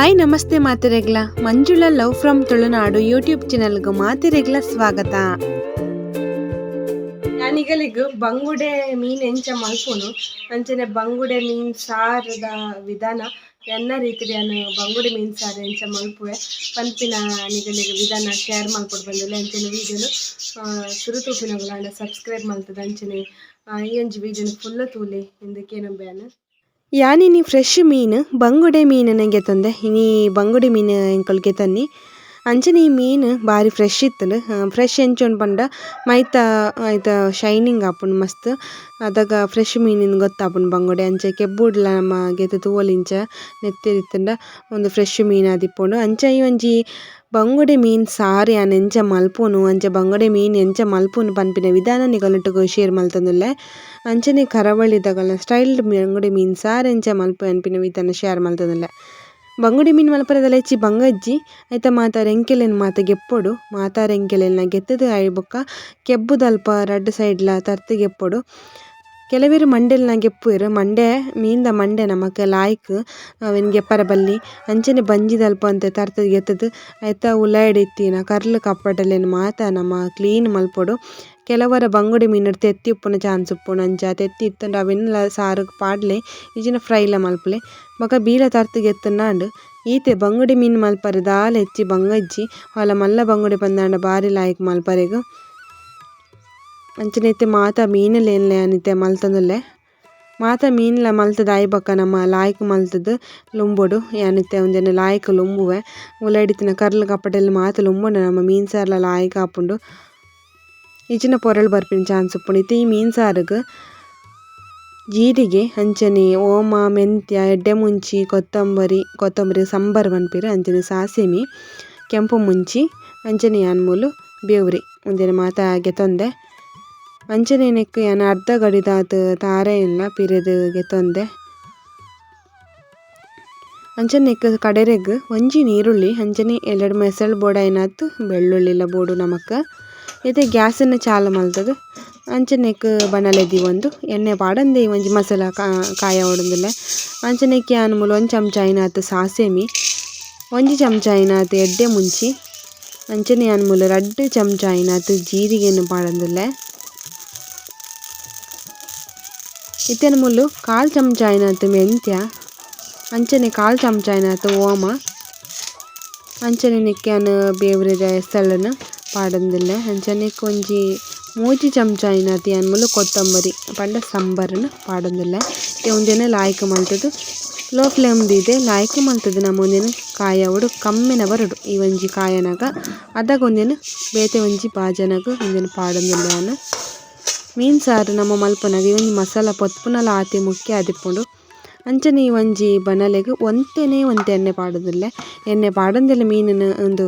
Hi namaste ಮಾತೆರೆಗ್ಲ, Manjula love from Tulunadu YouTube ಚಾನೆಲ್ಗೆ ಮಾತೆರೆಗ್ಲ ಸ್ವಾಗತ. ಯಾನಿಗಲಿಗ್ ಬಂಗುಡೆ ಮೀನ್ ಎಂಚ ಮಲ್ಪುನು ಅಂಚನೆ ಬಂಗುಡೆ ಮೀನ್ ಸಾರದ ವಿಧಾನ ಎನ್ನ ರೀತಿಡ್ ಯಾನ್ ಬಂಗುಡೆ ಮೀನ್ ಸಾರು ಎಂಚ ಮಲ್ಪುವೆ ಪನ್ಪಿನ ನಿಗಲಿಗ್ ವಿಧಾನ ಶೇರ್ ಮಲ್ಪೊಡು ಬಂದುಲ್ಲೆ. ಅಂಚನೆ ವೀಡಿಯೋನು ಸುರು ತೂಪಿನಗುಲಾಂಡ ಸಬ್ಸ್ಕ್ರೈಬ್ ಮಲ್ತದ ಅಂಚನೆ ಈ ಒಂಜಿ ವೀಡಿಯೋನು ಫುಲ್ ತೂಲೆ ಇಂದಕೇನೊಂಬೆ ಯಾನ್. ಯಾನಿನಿ ಫ್ರೆಶ್ ಮೀನು ಬಂಗುಡೆ ಮೀನನ್ನು ಗೆತೊಂದೆ. ಇನಿ ಬಂಗುಡೆ ಮೀನು ಎಂಕುಲು ಗೆತೊನ್ನಿ. ಅಂಚನೆ ಈ ಮೀನು ಬಾರಿ ಫ್ರೆಶ್ ಇತ್ತುಂಡು. ಫ್ರೆಶ್ ಎಂಚ ಪಂಡ ಮೈತ ಐತ ಶೈನಿಂಗ್ ಆಪುಂಡು ಮಸ್ತ್. ಅದಗ ಫ್ರೆಶ್ ಮೀನಿಂದ್ ಗೊತ್ತಾಪುಂಡು ಬಂಗುಡೆ. ಅಂಚ ಕೆಬ್ಬುಡ್ಲ ನಮ ಗೆತ್ತ್ ತೂವೊಲಿ ಇಂಚ ನೆತ್ತೆರ್ ಇತ್ತುಂಡ ಉಂದು ಫ್ರೆಶ್ ಮೀನ್ ಆದಿಪ್ಪುಂಡು. ಅಂಚ ಈ ಒಂಜಿ ಬಂಗುಡೆ ಮೀನ್ ಸಾರು ಯಾನ್ ಎಂಚ ಮಲ್ಪುನು ಅಂಚ ಬಂಗುಡೆ ಮೀನ್ ಎಂಚ ಮಲ್ಪುನು ಪನ್ಪಿನ ವಿಧಾನ ನಿಗಲೊಟ್ಟುಗು ಶೇರ್ ಮಲ್ತೊಂದುಲ್ಲೆ. ಅಂಚನೆ ಕರಾವಳಿದಗಲ್ನ ಸ್ಟೈಲ್ ಬಂಗುಡೆ ಮೀನ್ ಸಾರು ಎಂಚ ಮಲ್ಪು ಪನ್ಪಿನ ವಿಧಾನ ಶೇರ್ ಮಲ್ತೊಂದುಲ್ಲೆ. ಬಂಗುಡೆ ಮೀನ್ ಮಲ್ಪರೆದಲ ಹೆಚ್ಚಿ ಬಂಗಜ್ಜಿ ಐತ ಮಾತ ರೆಂಕೆಲೆನ್ ಮಾತ ಗೆಪ್ಪೊಡು. ಮಾತ ರೆಂಕೆಲೆನ್ ಗೆತ್ತುದು ಆಯಿ ಬೊಕ್ಕ ಕೆಬ್ಬುದಲ್ಪ ರಡ್ಡ್ ಸೈಡ್ಲ ತರ್ತ್ ಗೆಪ್ಪೊಡು. ಕೆಲವೆರ್ ಮಂಡೆಲ್ನ ಗೆಪ್ಪುವೆರ್. ಮಂಡೆ ಮೀನ್ದ ಮಂಡೆ ನಮಕ್ ಲಾಯ್ಕ್ ಅವೆನ್ ಗೆಪ್ಪರೆ ಬಲ್ಲಿ. ಅಂಚನೆ ಬಂಜಿದಲ್ಪ ಒಂತೆ ತರ್ತ್ ಗೆತ್ತುದು ಐತ ಉಲಾಯಿಡ್ ಇತ್ತಿನ ಕರ್ಲ್ ಕಪ್ಪಟಲೆನ್ ಮಾತ ನಮ ಕ್ಲೀನ್ ಮಲ್ಪೊಡು. ಕೆಲವರ ಬಂಗುಡೆ ಮೀನುಡ್ ತೆತ್ತಿ ಉಪ್ಪುನ ಚಾನ್ಸ್ ಉಪ್ಪುಂಡು. ಅಂಚ ತೆತ್ತಿ ಇತ್ತುಂಡ ಅವೆನ್ಲ ಸಾರುಗ್ ಪಾಡ್ಲೆ ಇಜ್ಜಿಂಡ ಫ್ರೈಲ ಮಲ್ಪುಲೆ. ಬೊಕ ಬೀಲ ತರ್ತ್ ಗೆತ್ತುಂಡಾಂಡ್. ಈತೆ ಬಂಗುಡೆ ಮೀನ್ ಮಲ್ಪರೆ ದಾಲ ಹೆಚ್ಚಿ ಬಂಗಜ್ಜಿ ಅಲ ಮಲ್ಲ ಬಂಗುಡೆ ಪಂದಾಂಡ ಬಾರಿ ಲಾಯ್ಕ್ ಮಲ್ಪರೆಗ್. ಅಂಚನೆ ಇತ್ತೆ ಮಾತ ಮೀನುಲೆನ್ಲ ಯಾನ್ ಇತ್ತೆ ಮಲ್ತೊಂದುಲ್ಲೆ. ಮಾತ ಮೀನ್ಲ ಮಲ್ತುದು ಆಯಿ ಬೊಕ್ಕ ನಮ ಲಾಯ್ಕ್ ಮಲ್ತುದು ಲುಂಬೊಡು. ಯಾನ್ ಇತ್ತೆ ಒಂಜೆನ್ ಲಾಯ್ಕ್ ಲುಂಬುವೆ. ಉಲಾಯಿಡ್ ಇತ್ತಿನ ಕರ್ಲ್ ಕಪ್ಪಟೆಲ್ ಮಾತ ಲುಂಬುಂಡ ನಮ ಮೀನ್ ಸಾರ್ಲ ಲಾಯ್ಕ್ ಆಪುಂಡು. ಇಜ್ಜಿಂಡ ಪೊರಳು ಬರ್ಪಿನ ಚಾನ್ಸ್ ಉಪ್ಪುಂಡು. ಇತ್ತೆ ಈ ಮೀನ್ ಸಾರುಗ್ ಜೀರಿಗೆ ಅಂಚನೆ ಓಮ ಮೆಂತ್ಯ ಎಡ್ಡೆ ಮುಂಚಿ ಕೊತ್ತಂಬರಿ ಕೊತ್ತಂಬರಿ ಸಂಬರ್ ಪನ್ಪೆರ್. ಅಂಚನೆ ಸಾಸಿಮಿ ಕೆಂಪು ಮುಂಚಿ ಅಂಚನೆ ಯಾನ್ ಮೂಲು ಬೇವುರಿ ಉಂದೆನ್ ಮಾತ ಗೆತೊಂದೆ. ಅಂಚನೆ ನೆಕ್ಕ್ ಯಾನ್ ಅರ್ಧ ಗಡಿದಾತ್ ತಾರಾಯಿನ್ಲ ಪಿರೆದ್ ಗೆತೊಂದೆ. ಅಂಚನೆ ನೆಕ್ಕ್ ಕಡೆರೆಗ್ ಒಂಜಿ ನೀರುಳ್ಳಿ ಅಂಚನೆ ಎಲ್ಯಡ್ ಮೆಸಳ್ ಬೋಡಾಯಿನಾತ್ ಬೆಳ್ಳುಳ್ಳಿಲ ಬೋಡು ನಮಕ್. ಇತ್ತೆ ಗ್ಯಾಸನ್ನು ಚಾಲು ಮಲ್ತುದು ಅಂಚನೆ ನೆಕ್ಕ್ ಬಣಲೆ ದೀವೊಂದು ಎಣ್ಣೆ ಪಾಡಂದೆ ಒಂಜಿ ಮಸಾಲ ಕಾಯ ಒಡೊಂದುಲ್ಲೆ. ಅಂಚನೆ ನೆಕ್ಕ್ ಯಾನ್ ಮೂಲು ಒಂಜಿ ಚಮಚ ಆಯಿನಾತ್ ಸಾಸಿಮಿ, ಒಂಜಿ ಚಮಚ ಆಯಿನಾತ್ ಎಡ್ಡೆ ಮುಂಚಿ, ಅಂಚನೆ ಯಾನ್ ಮೂಲು ರಡ್ಡ್ ಚಮಚ ಆಯಿನಾತ್ ಜೀರಿಗೆನ್ ಪಾಡೊಂದುಲ್ಲೆ. ಇತ್ತೆ ಮೂಲು ಕಾಲ್ ಚಮಚ ಆಯಿನಾತ್ ಮೆಂತ್ಯ, ಅಂಚನೆ ಕಾಲ್ ಚಮಚ ಆಯಿನಾತ್ ಓಮ, ಅಂಚನೆ ನೆಕ್ಕ್ ಯಾನ್ ಬೇವುರಿದ ಎಸಳನ್ ಪಾಡೊಂದುಲ್ಲೆ. ಅಂಚನೆ ಒಂಜಿ ಮೂಜಿ ಚಮಚ ಆಯಿನಾತ್ ಯಾನ್ ಮೂಲು ಕೊತ್ತಂಬರಿ ಪಂಡ ಸಂಬರನ್ ಪಾಡೊಂದುಲ್ಲೆ. ಇತ್ತೆ ಉಂದೆನ್ ಲಾಯ್ಕ್ ಮಲ್ತುದು ಲೋ ಫ್ಲೇಮ್ ದೀದ್ ಲಾಯ್ಕ್ ಮಲ್ತುದು ನಮ ಉಂದೆನ್ ಕಾಯವೊಡು ಕಮ್ಮೆನ ಬರೊಡು ಈ ಒಂಜಿ ಕಾಯನಗ. ಅದಗ ಉಂದೆನ್ ಬೇತೆ ಒಂಜಿ ಬಾಜನಗ್ ಉಂದೆನ್ ಪಾಡೊಂದುಲ್ಲೆ ಯಾನ್. ಮೀನ್ ಸಾರು ನಮ ಮಲ್ಪುನಗ ಈ ಒಂಜಿ ಮಸಾಲ ಪೊತ್ಪುನಲ ಆತೆ ಮುಖ್ಯ ಆದಿಪ್ಪುಂಡು. ಅಂಚನೆ ಈ ಒಂಜಿ ಬಣಲೆಗ್ ಒಂತೆನೆ ಒಂತೆ ಎಣ್ಣೆ ಪಾಡೊಂದುಲ್ಲೆ. ಎಣ್ಣೆ ಪಾಡೊಂದೆಲ್ಲ ಮೀನುನು ಉಂದು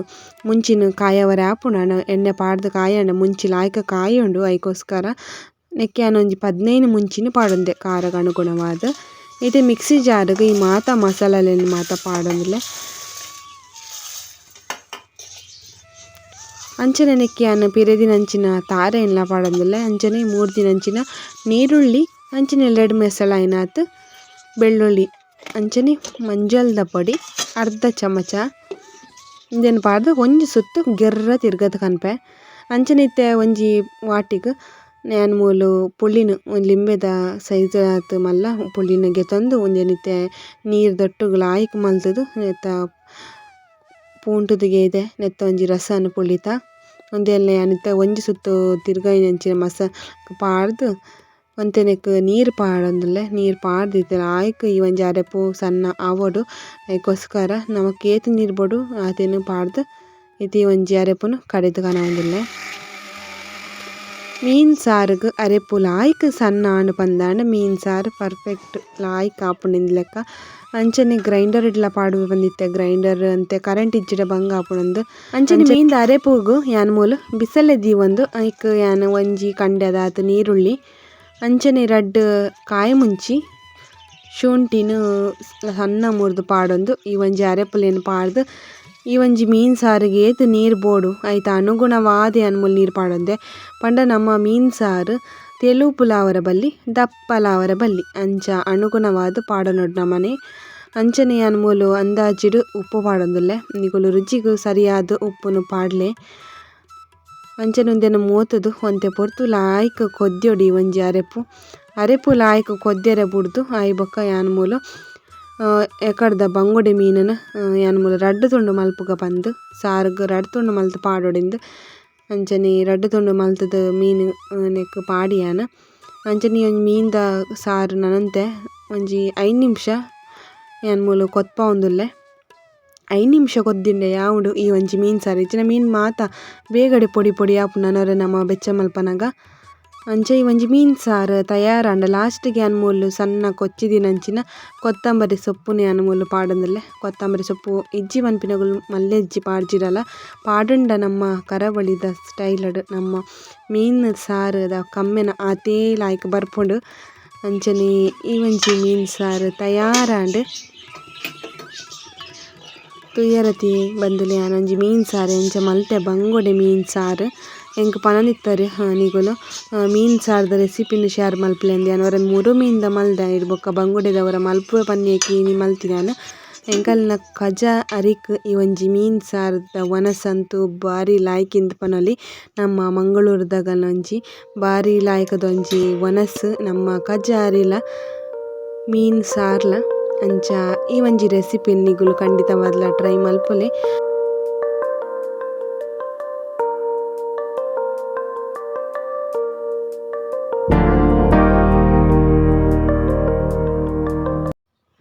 ಮುಂಚಿನ ಕಾಯವರೆ ಆಪುಂಡು. ಆಂಡ ಎಣ್ಣೆ ಪಾಡ್ದ್ ಕಾಯಂಡ ಮುಂಚಿ ಲಾಯ್ಕ್ ಕಾಯುಂಡು. ಐಕೋಸ್ಕರ ನೆಕ್ಕ್ ಯಾನ್ ಒಂಜಿ 15 ಮುಂಚಿನ ಪಾಡೊಂದೆ ಖಾರಗ್ ಅನುಗುಣವಾದ್. ಇತ್ತೆ ಮಿಕ್ಸಿ ಜಾರ್ಗ್ ಈ ಮಾತ ಮಸಾಲೆಲೆನ್ ಮಾತ ಪಾಡೊಂದುಲ್ಲೆ. ಅಂಚನೆ ನೆಕ್ಕ್ ಯಾನ್ ಪಿರೆದಿನಂಚಿನ ತಾರಾಯಿನ್ಲ ಪಾಡೊಂದುಲ್ಲೆ. ಅಂಚನೆ ಮೂರ್ದಿನಂಚಿನ ನೀರುಳ್ಳಿ ಅಂಚನೆ ಎಲ್ಯಡ್ ಮೆಸಳ್ ಆಯಿನಾತ್ ಬೆಳ್ಳುಳ್ಳಿ ಅಂಚನೆ ಮಂಜಲ್ದ ಪೊಡಿ ಅರ್ಧ ಚಮಚ ಇಂದೆನ್ ಪಾಡ್ದ್ ಒಂಜಿ ಸುತ್ತು ಗೆರ್ರ ತಿರ್ಗದ್ ಕನ್ಪೆ. ಅಂಚನೆ ಇತ್ತೆ ಒಂಜಿ ವಾಟಿಗ್ ಯಾನ್ ಮೂಲು ಪುಳಿನ್ ಒಂಜಿ ಲಿಂಬೆದ ಸೈಜ್ ಆತ್ ಮಲ್ಲ ಪುಳಿನ್ ಗೆತೊಂದು ಉಂದೆನ್ ಇತ್ತೆ ನೀರ್ ದೊಟ್ಟುಗು ಲಾಯ್ಕ್ ಮಲ್ತುದು ನೆತ್ತ ಪೂಂಟುದು ಗೇದೆ ನೆತ್ತ ಒಂಜಿ ರಸನ್ ಪುಳಿತ ಉಂದೆನ್ ಯಾನ್ ಇತ್ತೆ ಒಂಜಿ ಸುತ್ತು ತಿರ್ಗಾಯಿನಂಚಿನ ಮಸ ಪಾಡ್ದ್ ಒಂತೆ ನೆಕ್ಕ್ ನೀರ್ ಪಾಡೊಂದುಲ್ಲೆ. ನೀರ್ ಪಾಡ್ದ್ ಇತ್ತೆ ಲಾಯ್ಕ್ ಈ ಒಂಜಿ ಅರೆಪು ಸಣ್ಣ ಆವೊಡು. ಐಕೋಸ್ಕರ ನಮಕ್ ಏತ್ ನೀರ್ ಬೋಡು ಆತೆನ್ ಪಾಡ್ದ್ ಇತ್ತೆ ಈ ಒಂಜಿ ಅರೆಪುನು ಕಡೆದ್ ಕನವೊಂದುಲ್ಲೆ. ಮೀನ್ ಸಾರುಗ್ ಅರೆಪು ಲಾಯ್ಕ್ ಸಣ್ಣ ಆಂಡ್ ಪಂದಾಂಡ ಮೀನ್ ಸಾರು ಪರ್ಫೆಕ್ಟ್ ಲಾಯ್ಕ್ ಆಪುಂಡು ಇಂದ್ ಲೆಕ್ಕ. ಅಂಚನೆ ಗ್ರೈಂಡರ್ ಇಡ್ಲ ಪಾಡುವೆ ಪಂದಿತ್ತೆ ಗ್ರೈಂಡರ್ ಅಂತೆ ಕರೆಂಟ್ ಇಜ್ಜಿಡ ಬಂಗ ಆಪುಂಡು. ಅಂಚನೆ ಮೀನ್ದ ಅರೆಪುಗು ಯಾನ್ ಮೂಲು ಬಿಸಲೆ ದೀವೊಂದು ಐಕ್ ಯಾನ್ ಒಂಜಿ ಕಂಡೆದಾತ್ ನೀರುಳ್ಳಿ ಅಂಚನೆ ರಡ್ಡ್ ಕಾಯಿ ಮುಂಚಿ ಶುಂಠಿನ್ ಸಣ್ಣ ಮುರ್ದು ಪಾಡೊಂದು ಈ ಒಂಜಿ ಅರೆಪುಲೆನ್ ಪಾಡ್ದ್ ಈ ಒಂಜಿ ಮೀನ್ ಸಾರುಗ್ ಏತ್ ನೀರ್ ಬೋಡು ಐತ ಅನುಗುಣವಾದ್ ಯಾನ್ ಮೂಲು ನೀರ್ ಪಾಡೊಂದೆ. ಪಂಡ ನಮ್ಮ ಮೀನ್ ಸಾರು ತೆಲುಪುಲ ಆವರೆ ಬಲ್ಲಿ ದಪ್ಪಲ ಆವರೆ ಬಲ್ಲಿ ಅಂಚ ಅನುಗುಣವಾದ್ ಪಾಡೊನೊಡು ನಮನೆ. ಅಂಚನೆ ಯಾನ್ ಮೂಲು ಅಂದಾಜಿಡ್ ಉಪ್ಪು ಪಾಡೊಂದುಲ್ಲೆ ನಿಕುಲು ರುಚಿಗ್ ಸರಿಯಾದ್ ಉಪ್ಪುನು ಪಾಡ್ಲೆ. ಅಂಚನೆ ಉಂದೆನ್ ಮೋತುದು ಒಂತೆ ಪೊರ್ತು ಲಾಯ್ಕ್ ಕೊದ್ಯೊಡು ಈ ಒಂಜಿ ಅರೆಪು ಅರೆಪು ಲಾಯ್ಕ್ ಕೊದ್ಯರೆ ಬುಡ್ದು ಆಯಿ ಬೊಕ್ಕ ಯಾನ್ ಮೂಲು ಎಕಡ್ದ ಬಂಗುಡೆ ಮೀನುನು ಯಾನ್ ಮೂಲು ರಡ್ಡ್ ತುಂಡು ಮಲ್ಪುಗ ಪಂದ್ ಸಾರುಗು ರಡ್ಡ್ ತುಂಡು ಮಲ್ತ್ ಪಾಡೊಡಿಂದ್ ಅಂಚನೆ ರಡ್ಡ್ ತುಂಡು ಮಲ್ತುದು ಮೀನ್ ನೆಕ್ಕ್ ಪಾಡಿಯಾನ್ ಅಂಚನೆ ಒಂಜಿ ಮೀನ್ದ ಸಾರು ನನೊಂತೆ ಒಂಜಿ 5 ನಿಮಿಷ ಯಾನ್ ಮೂಲು ಕೊತ್ಪಾವೊಂದುಲ್ಲೆ 5 ನಿಮಿಷ ಕೊದ್ದಿಂಡ ಯಾವುಂಡು ಈ ಒಂಜಿ ಮೀನ್ ಸಾರು ಇಜ್ಜಿಂಡ ಮೀನ್ ಮಾತ ಬೇಗಡೆ ಪೊಡಿ ಪೊಡಿ ಆಪುಂಡು ನನೊರ ನಮ ಬೆಚ್ಚ ಮಲ್ಪನಗ. ಅಂಚ ಈ ಒಂಜಿ ಮೀನ್ ಸಾರು ತಯಾರಾಂಡ ಲಾಸ್ಟ್ಗೆ ಯಾನ್ ಮೂಲು ಸಣ್ಣ ಕೊಚ್ಚಿದಿನಂಚಿನ ಕೊತ್ತಂಬರಿ ಸೊಪ್ಪುನು ಯಾನ್ ಮೂಲು ಪಾಡೊಂದುಲ್ಲೆ. ಕೊತ್ತಂಬರಿ ಸೊಪ್ಪು ಇಜ್ಜಿ ಪನ್ಪಿನಗುಲು ಮಲ್ಲೆ ಇಜ್ಜಿ ಪಾಡ್ಜಿಡಲ ಪಾಡುಂಡ ನಮ್ಮ ಕರಾವಳಿದ ಸ್ಟೈಲ್ ನಮ್ಮ ಮೀನ್ ಸಾರುದ ಕಮ್ಮೆನ ಆತೇ ಲಾಯ್ಕ್ ಬರ್ಪುಂಡು. ಅಂಚನೆ ಈ ಒಂಜಿ ಮೀನ್ ಸಾರು ತಯಾರಾಂಡ್. ತೂಯರತಿ ಬಂದುಲೆ ಯಾನ್ ಒಂಜಿ ಮೀನ್ ಸಾರು ಎಂಚ ಮಲ್ತೆ ಬಂಗುಡೆ ಮೀನ್ ಸಾರು ಎಂಕ್ ಪನೊಂದಿತ್ತರ್ ನಿಕುಲು ಮೀನ್ ಸಾರ್ದ ರೆಸಿಪಿನ್ ಶೇರ್ ಮಲ್ಪುಲೆ ಅಂದ್ ಯಾನ್ ಒರ ಮುರು ಮೀನ್ದ ಮಲ್ದೆ ಐಡ್ ಬೊಕ್ಕ ಬಂಗುಡೆದ ಒರ ಮಲ್ಪುವೆ ಪನ್ನೇಕಿ ಇನಿ ಮಲ್ತಿನಾನ್ ಎಂಕಲ್ನ ಕಜ ಅರಿಕ್ ಈ ಒಂಜಿ ಮೀನ್ ಸಾರ್ದ ವನಸಂತು ಬಾರಿ ಲಾಯ್ಕಿಂದ್ ಪನೊಲಿ. ನಮ್ಮ ಮಂಗಳೂರುದಗಲೊಂಜಿ ಬಾರಿ ಲಾಯ್ಕದೊಂಜಿ ವನಸ್ ನಮ್ಮ ಕಜ ಅರಿಲ ಮೀನ್ ಸಾರ್ಲ. ಅಂಚ ಈ ಒಂಜಿ ರೆಸಿಪಿ ನಿಗುಲು ಖಂಡಿತವಾದ್ಲ ಟ್ರೈ ಮಲ್ಪುಲೆ.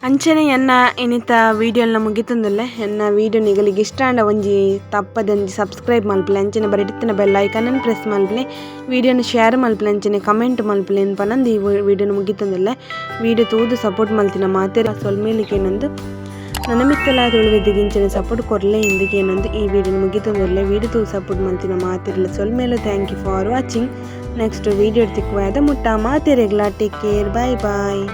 ಅಂಚನೆ ಎನ್ನ ಇನಿತ ವೀಡಿಯೋನ ಮುಗಿತುಂದುಲ್ಲೆ. ಎನ್ನ ವೀಡಿಯೋ ನಿಗಲಿಗೆ ಇಷ್ಟ ಆಂಡ ಒಂಜಿ ತಪ್ಪದೆ ಒಂಜಿ ಸಬ್ಸ್ಕ್ರೈಬ್ ಮಲ್ಪುಲೆ. ಅಂಚನೆ ಬರಿಟಿತ್ತಿನ ಬೆಲ್ ಐಕಾನ್ ಪ್ರೆಸ್ ಮಲ್ಪುಲೆ. ವೀಡಿಯೋನ ಶೇರ್ ಮಲ್ಪುಲೆ ಅಂಚನೆ ಕಮೆಂಟ್ ಮಲ್ಪುಲೆ ಪನಂದು ಈ ವೀಡಿಯೋನ ಮುಗಿತುಂದುಲ್ಲೆ. ವೀಡಿಯೋ ತೂದು ಸಪೋರ್ಟ್ ಮಲ್ತಿನ ಮಾತೆರ ಸೊಲ್ಮೆಲಿಕೇನಂದು ನನ್ನ ಮಿತ್ತಲ ತುಳುವೆದಿಗೆ ಇಂಚನೆ ಸಪೋರ್ಟ್ ಕೊರ್ಲೆ ಇಂದಿಗೇನಂದು ಈ ವೀಡಿಯೋನ ಮುಗಿತುಂದುಲ್ಲೆ. ವೀಡಿಯೋ ತೂದು ಸಪೋರ್ಟ್ ಮಲ್ತಿನ ಮಾತೆರ್ಲ ಸೊಲ್ಮೆಲು. Thank you for watching. Next video ತಿಕ್ಕುವ ಮುಟ್ಟ ಮಾತೆರೆಗ್ಲ ಟೇಕ್ ಕೇರ್. Bye boy.